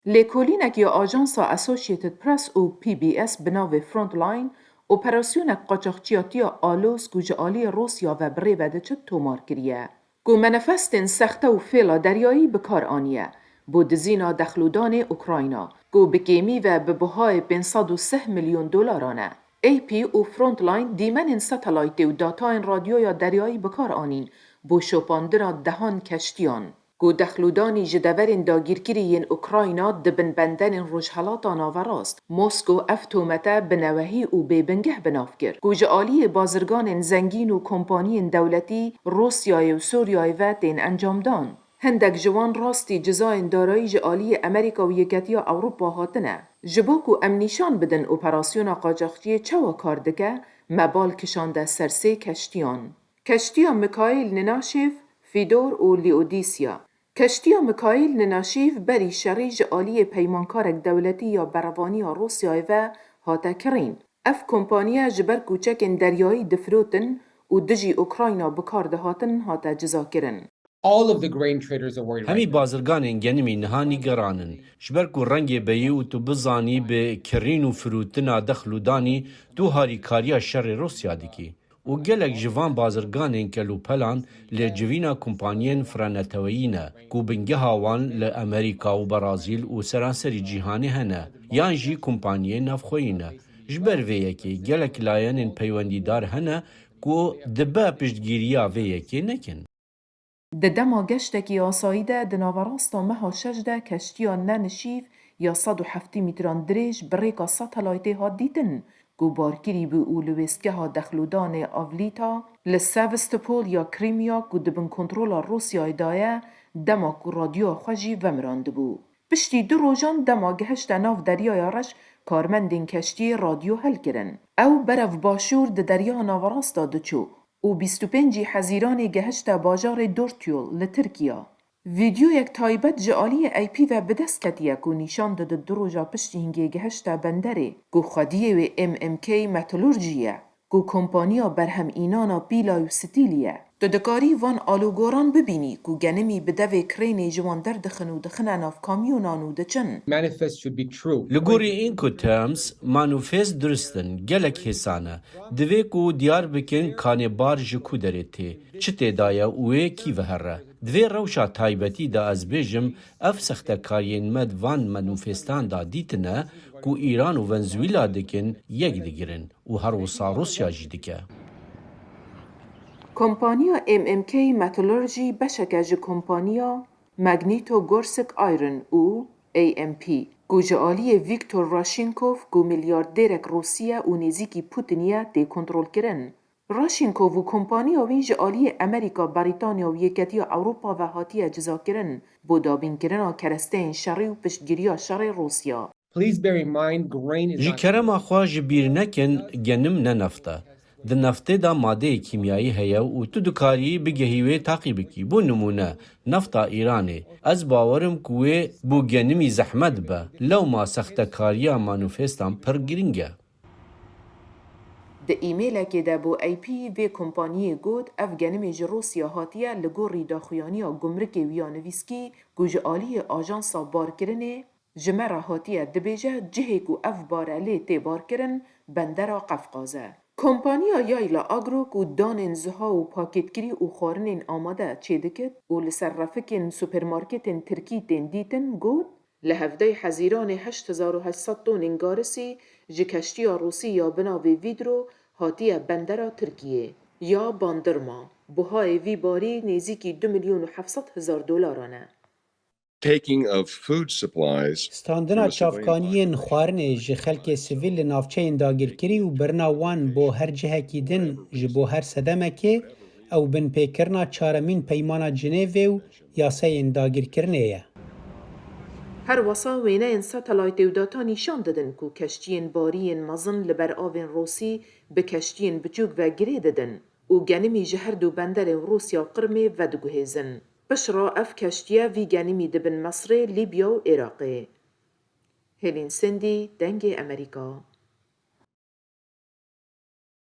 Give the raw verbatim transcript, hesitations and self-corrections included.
Lêkolînek ya ajansa Associated Press û P B S bi navê Frontline, operasyonek qaçaxçiyatiya aloz ku ji aliyê Rûsya ve bi rê ve diçit tomar kiriye, ku manifestên sexte û fêla deryayî bi kar aniye bo dizîna dexlûdanê Ukrayna, ku bi kêmî ve bi buhayê pênc sed û sih milyon dolaran e. A P û Frontline dîmenên satelaytê û datayên radyoya deryayî bi kar anîn bo şopandina dehan keştiyan, ku dexlûdanî ji deverên dagîrkirî yên Ukrayna di bin benderên Rojhelata Naverast. Moskow ev tomete bi newehî û bêbingeh bi nav kir, ku ji aliyê bazirganên zengîn û kompaniyên dewletî Rûsyayê û Sûriyayê ve tên encamdan. Hindek ji wan rastî cizayên darayî ji aliyê Amerîka û Yeketiya Ewropa hatine. Ji bo ku em nîşan bidin operasyona qaçaxçiyê çawa kar dike, me bal kişande ser sê keştiyan. Keştiya Mikhail Ninaşev, Fidor û Leodîsya. Keştiya Mikhail Ninaşev berî şerê ji aliyê peymankarek dewletî ya berevaniya Rûsyayê ve hate kirîn. Ev kompaniye ji ber ku çekên deryayî difirotin û dijî Ukrayna bi kar dihatin, hate cizakirin. All of the grain traders are worried right Hemî now. Bazirganên genimî niha nîgeran in, ji ber ku rengê beyî û tu bizanî bi kirîn û firûtina dexlûdanî tu harîkariya şerê Rûsya dikî. Û gelek ji van bazirganên kelûpelan lê civîna kompaniyên fireneteweyî ne, ku bingeha wan li Amerîka û Brazîl û seranserî cîhanê hene, yan jî kompaniyên navxweyî ne. Ji ber vê yekê gelek layenên peywendîdar hene ku dibe piştgiriya vê yekê nekin. Di dema geştekî asayî de di naverasta meha şeş de keştiya Nenişîv ya sed û heftê mîtran dirêj bi rêka satelaytê hat dîtin ku barkirî bû û li wêstgeha dexlûdanê Avlîta li Sevastopol ya Krîmya ku di bin kontrola Rûsyayê de ye, dema ku radyoya xwe jî vemirandibû. Piştî du rojan dema gihişte nav Deryaya Reş, karmendên keştiyê radyo helkirin. Ew berev başûr di Derya Naverasta diçû û bîst û pêncî Hezîranê gihişte bajarê Dortyol li Tirkiya. Vîdyoyek taybet ji aliyê A P ve bi dest ketiye ku nîşan dide du roja piştî hingê gihişte benderê, ku xwediyê wê M M K Metallurgy ye, ku kompaniya berhem înana pîlay û stîlî ye. Tu dikarî van alogoran bibînî ku genimî bi devê krênê ji wan derdixin û dixine nav kamyonan û diçin. Manifest should be true. Li gorî Incoterms, manûfêst durist in, gelek hêsan e. Divê ku diyar bikin kanê bar ji ku derê tê, çi tê de ye û wê kî vehere. Di vê rewşa taybetî de ez bêjim, ev sextekariyên me di van manûfêstan de dîtine ku Îran û Venezuela dikin, yek digirin û her wisa Rûsya jî dike. Kompaniya M M K Metallurgy beşeke ji kompaniya Magnitogorsk Iron û A M P, ku ji aliyê Viktor Rashenkov ku milyardêrek Rûsî ye û nêzîkî Putinî ye, tê kontrolkirin. Rashenkov û kompaniya wî ji aliyê Amerîka, Brîtanya û Yeketiya Ewropa ve hatiye cizakirin bo dabînkirina keresteyên şerî û piştgiriya şerê Rûsya. Please bear in mind, grain is Ji not kerema xwe ji bîr nekin, genim ne neft e. Di neftê de madeyê kîmyayî heye û tu dikarî bigehî wê taqî bikî. Bo nimûne, nefta Îranê. Ez bawer im ku wê bo genimî zehmet be. Lewma sextekariya manûfêstan pir girîng e. Di îmêlekê de bo A P vê kompaniyê got, ev genimê ji Rûsya hatiye, li gorî daxuyaniya gumrikê wî ya nivîskî ku ji aliyê ajansa barkirinê ji me re hatiye, dibêje, cihê ku ev bar e lê tê barkirin, bendera Qefqaz e. Kompaniya Yayla Agro ku danên ziha û pakêtkirî û xwarinên amade çêdikit û li ser refikên supermarketên tirkî tên dîtin, got, li hevdeyê Hezîranê heşt hezar û heşt sed tonên garisî ji keştiya Rûsî ya bi navê Vîdro hatiye bendera Tirkiyê ya Bandırma. Buhayê vî barî nêzîkî du milyon û heft sed hezar dolaran e. Taking of food supplies Standina from a civilian çavkaniyên population. Xwarinê ji xelkê sivîl li navçeyên dagirkirî û birina wan bo her cihekî din ji bo her sedemekê, ew binpêkirina çaremîn Peymana Cinêvê û yasayên dagirkirinê ye. Her wisa wêneyên satelaytê û data nîşan didin ku keştiyên barî yên mezin li ber avên Rûsî bi keştiyên biçûk ve girê didin û genimî ji her du benderên Rûsya û Qirmê vediguhêzin. Piştre ev keştiye vî genimî dibin Mesrê, Lîbya û Iraqê. Hêlîn Sendî, Dengê Amerîka.